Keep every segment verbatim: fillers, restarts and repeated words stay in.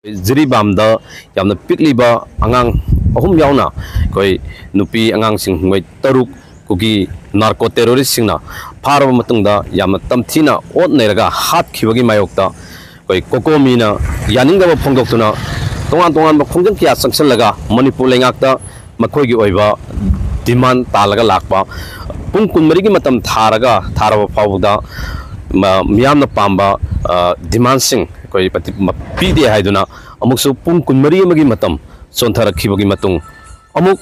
ꯖꯤꯔꯤꯕꯥꯝꯗ ꯌꯥꯝꯅ ꯄꯤꯛꯂꯤꯕ ꯑꯉꯥꯡ ꯑꯍꯨꯝ ꯌꯥꯎꯅ ꯑꯩꯈꯣꯏ ꯅꯨꯄꯤ ꯑꯉꯥꯡꯁꯤꯡ ꯃꯣꯏ ꯇꯔꯨꯛ ꯀꯨꯀꯤ ꯅꯥꯔꯀꯣ ꯇꯦꯔꯣꯔꯤꯁꯁꯤꯡꯅ ꯐꯥꯔꯕ ꯃꯇꯨꯡꯗ ꯌꯥꯝꯅ ꯇꯝꯊꯤꯅ ꯑꯣꯠ ꯅꯩꯔꯒ ꯍꯥꯠꯈꯤꯕꯒꯤ ꯃꯥꯌꯣꯛꯇ ꯑꯩꯈꯣꯏ ꯀꯣꯀꯣꯃꯤꯅ ꯌꯥꯅꯤꯡꯗꯕ ꯐꯣꯡꯗꯣꯛꯇꯨꯅ ꯇꯣꯉꯥꯟ ꯇꯣꯉꯥꯟꯕ ꯈꯣꯡꯖꯪ ꯀꯌꯥ ꯆꯪꯁꯤꯜꯂꯒ ꯃꯅꯤꯄꯨꯔ ꯂꯩꯉꯥꯛꯇ ꯃꯈꯣꯏꯒꯤ ꯑꯣꯏꯕ ꯗꯤꯃꯥꯟ ꯇꯥꯜꯂꯒ ꯂꯥꯛꯄ, ꯄꯨꯡ ꯀꯨꯟꯃꯔꯤꯒꯤ ꯃꯇꯝ ꯊꯥꯔꯒ ꯊꯥꯔꯕ ꯐꯥꯎꯕꯗ ꯃ-, ꯃꯤꯌꯥꯝꯅ ꯄꯥꯝꯕ, ꯑ, ꯗꯤꯃꯥꯟꯁꯤꯡ ꯑꯩꯈꯣꯏ ꯃꯇꯤ-, ꯃ-, ꯄꯤꯗꯦ ꯍꯥꯏꯗꯨꯅ ꯑꯃꯨꯛꯁꯨ ꯄꯨꯡ ꯀꯨꯟꯃꯔꯤ ꯑꯃꯒꯤ ꯃꯇꯝ ꯆꯣꯟꯊꯔꯛꯈꯤꯕꯒꯤ ꯃꯇꯨꯡ ꯑꯃꯨꯛ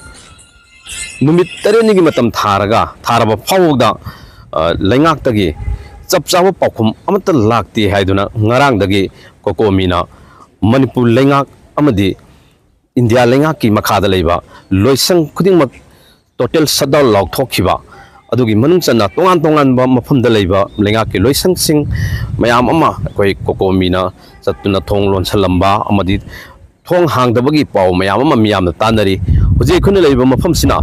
ꯅꯨꯃꯤꯠ ꯇꯔꯦꯠꯅꯤꯒꯤ ꯃꯇꯝ ꯊꯥꯔꯒ ꯊꯥꯔꯕ ꯐꯥꯎꯕꯗ, ꯑ, ꯂꯩꯉꯥꯛꯇꯒꯤ ꯆꯞ ꯆꯥꯕ ꯄꯥꯎꯈꯨꯝ ꯑꯃꯠꯇ ꯂꯥꯛꯇꯦ ꯍꯥꯏꯗꯨꯅ ꯉꯔꯥꯡꯗꯒꯤ ꯀꯣꯀꯣꯃꯤꯅ ꯃꯅꯤꯄꯨꯔ ꯂꯩꯉꯥꯛ ꯑꯃꯗꯤ ꯏꯟꯗꯤꯌꯥ ꯂꯩꯉꯥꯛꯀꯤ ꯃꯈꯥꯗ ꯂꯩꯕ ꯂꯣꯏꯁꯪ ꯈꯨꯗꯤꯡꯃꯛ ꯇꯣꯇꯦꯜ ꯁꯠꯗꯥꯎꯟ ꯂꯥꯎꯊꯣꯛꯈꯤꯕ, ꯑꯗꯨꯒꯤ ꯃꯅꯨꯡ ꯆꯟꯅ ꯇꯣꯉꯥꯟ ꯇꯣꯉꯥꯟꯕ ꯃꯐꯝꯗ ꯂꯩꯕ ꯂꯩꯉꯥꯛꯀꯤ ꯂꯣꯏꯁꯪꯁꯤꯡ ꯃꯌꯥꯝ ꯑꯃ ꯑꯩꯈꯣꯏ ꯀꯣꯀꯣꯃꯤꯅ ꯆꯠꯇꯨꯅ ꯊꯣꯡ ꯂꯣꯟꯁꯤꯜꯂꯝꯕ ꯑꯃꯗꯤ ꯊꯣꯡ ꯍꯥꯡꯗꯕꯒꯤ ꯄꯥꯎ ꯃꯌꯥꯝ ꯑꯃ ꯃꯤꯌꯥꯝꯅ ꯇꯥꯟꯅꯔꯤ꯫ ꯍꯧꯖꯤꯛ ꯑꯩꯈꯣꯏꯅ ꯂꯩꯔꯤꯕ ꯃꯐꯝꯁꯤꯅ,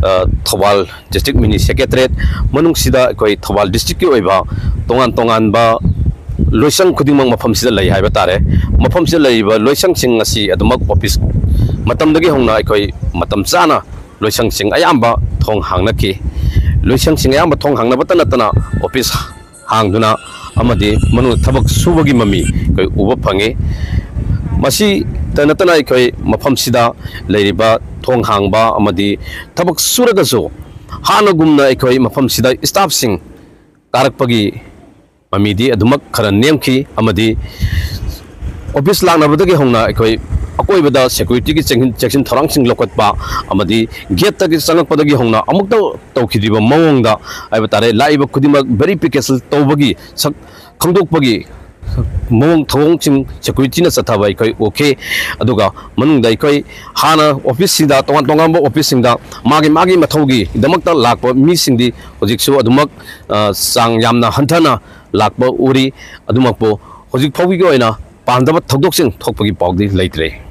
ꯑ, ꯊꯧꯕꯥꯜ ꯗꯤꯁꯇ꯭ꯔꯤꯛ ꯃꯤꯅꯤ ꯁꯦꯀ꯭ꯔꯦꯇꯔꯤꯌꯦꯠ ꯃꯅꯨꯡꯁꯤꯗ ꯑꯩꯈꯣꯏ ꯊꯧꯕꯥꯜ ꯗꯤꯁꯇ꯭ꯔꯤꯛꯀꯤ ꯑꯣꯏꯕ ꯇꯣꯉꯥꯟ ꯇꯣꯉꯥꯟꯕ ꯂꯣꯏꯁꯪ ꯈꯨꯗꯤꯡꯃꯛ ꯃꯐꯝꯁꯤꯗ ꯂꯩ ꯍꯥꯏꯕ ꯇꯥꯔꯦ꯫ ꯃꯐꯝꯁꯤꯗ ꯂꯩꯔꯤꯕ ꯂꯣꯏꯁꯪꯁꯤꯡ ꯑꯁꯤ ꯑꯗꯨꯃꯛ ꯑꯣꯐꯤꯁ ꯃꯇꯝꯗꯒꯤ ꯍꯧꯅ ꯑꯩꯈꯣꯏ ꯃꯇꯝ ꯆꯥꯅ ꯂꯣꯏꯁꯪꯁꯤꯡ ꯑꯌꯥꯝꯕ ꯊꯣꯡ ꯍꯥꯡꯅꯈꯤ꯫ ꯂꯣꯏꯁꯪꯁꯤꯡ ꯑꯌꯥꯝꯕ ꯊꯣꯡ ꯍꯥꯡꯅꯕꯇ ꯅꯠꯇꯅ ꯑꯣꯐꯤꯁ ꯍꯥꯡꯗꯨꯅ ꯑꯃꯗꯤ ꯃꯅꯨꯡꯗ ꯊꯕꯛ ꯁꯨꯕꯒꯤ ꯃꯃꯤ ꯑꯩꯈꯣꯏ ꯎꯕ ꯐꯪꯉꯤ꯫ ꯃꯁꯤꯇ ꯅꯠꯇꯅ ꯑꯩꯈꯣꯏ ꯃꯐꯝꯁꯤꯗ ꯂꯩꯔꯤꯕ ꯊꯣꯡ ꯍꯥꯡꯕ ꯑꯃꯗꯤ ꯊꯕꯛ ꯁꯨꯔꯒꯁꯨ ꯍꯥꯟꯅꯒꯨꯝꯅ ꯑꯩꯈꯣꯏ ꯃꯐꯝꯁꯤꯗ ꯁ꯭ꯇꯥꯐꯁꯤꯡ ꯀꯥꯔꯛꯄꯒꯤ ꯃꯃꯤꯗꯤ ꯑꯗꯨꯃꯛ ꯈꯔ ꯅꯦꯝꯈꯤ ꯑꯃꯗꯤ ꯑꯣꯐꯤꯁ ꯂꯥꯛꯅꯕꯗꯒꯤ ꯍꯧꯅ ꯑꯩꯈꯣꯏ ꯑꯀꯣꯏꯕꯗ ꯁꯦꯀ꯭ꯌꯨꯔꯤꯇꯤꯒꯤ ꯆꯦꯛꯁꯤꯟ, ꯆꯦꯛꯁꯤꯟ ꯊꯧꯔꯥꯡꯁꯤꯡ ꯂꯧꯈꯠꯄ ꯑꯃꯗꯤ ꯒꯦꯠꯇꯒꯤ ꯆꯪꯉꯛꯄꯗꯒꯤ ꯍꯧꯅ ꯑꯃꯨꯛꯇ ꯇꯧꯈꯤꯗ꯭ꯔꯤꯕ ꯃꯑꯣꯡꯗ ꯍꯥꯏꯕ ꯇꯥꯔꯦ, ꯂꯥꯛꯏꯕ ꯈꯨꯗꯤꯡꯃꯛ ꯚꯦꯔꯤꯐꯤꯀꯦꯁꯟ ꯇꯧꯕꯒꯤ ꯁꯛ ꯈꯪꯗꯣꯛꯄꯒꯤ ꯃꯑꯣꯡ ꯊꯧꯑꯣꯡꯁꯤꯡ ꯁꯦꯀ꯭ꯌꯨꯔꯤꯇꯤꯅ ꯆꯠꯊꯕ ꯑꯩꯈꯣꯏ ꯎꯈꯤ꯫ ꯑꯗꯨꯒ ꯃꯅꯨꯡꯗ ꯑꯩꯈꯣꯏ ꯍꯥꯟꯅ ꯑꯣꯐꯤꯁꯁꯤꯡꯗ, ꯇꯣꯉꯥꯟ ꯇꯣꯉꯥꯟꯕ ꯑꯣꯐꯤꯁꯁꯤꯡꯗ ꯃꯥꯒꯤ ꯃꯥꯒꯤ ꯃꯊꯧꯒꯤꯗꯃꯛꯇ ꯂꯥꯛꯄ ꯃꯤꯁꯤꯡꯗꯤ ꯍꯧꯖꯤꯛꯁꯨ ꯑꯗꯨꯃꯛ, ꯑ, ꯆꯥꯡ ꯌꯥꯝꯅ ꯍꯟꯊꯅ ꯂꯥꯛꯄ ꯎꯔꯤ꯫ ꯑꯗꯨꯃꯛꯄꯨ ꯍꯧꯖꯤꯛ ꯐꯥꯎꯕꯒꯤ ꯑꯣꯏꯅ ꯄꯥꯝꯗꯕ ꯊꯧꯗꯣꯛꯁꯤꯡ ꯊꯣꯛꯄꯒꯤ ꯄꯥꯎꯗꯤ ꯂꯩꯇ꯭ꯔꯦ꯫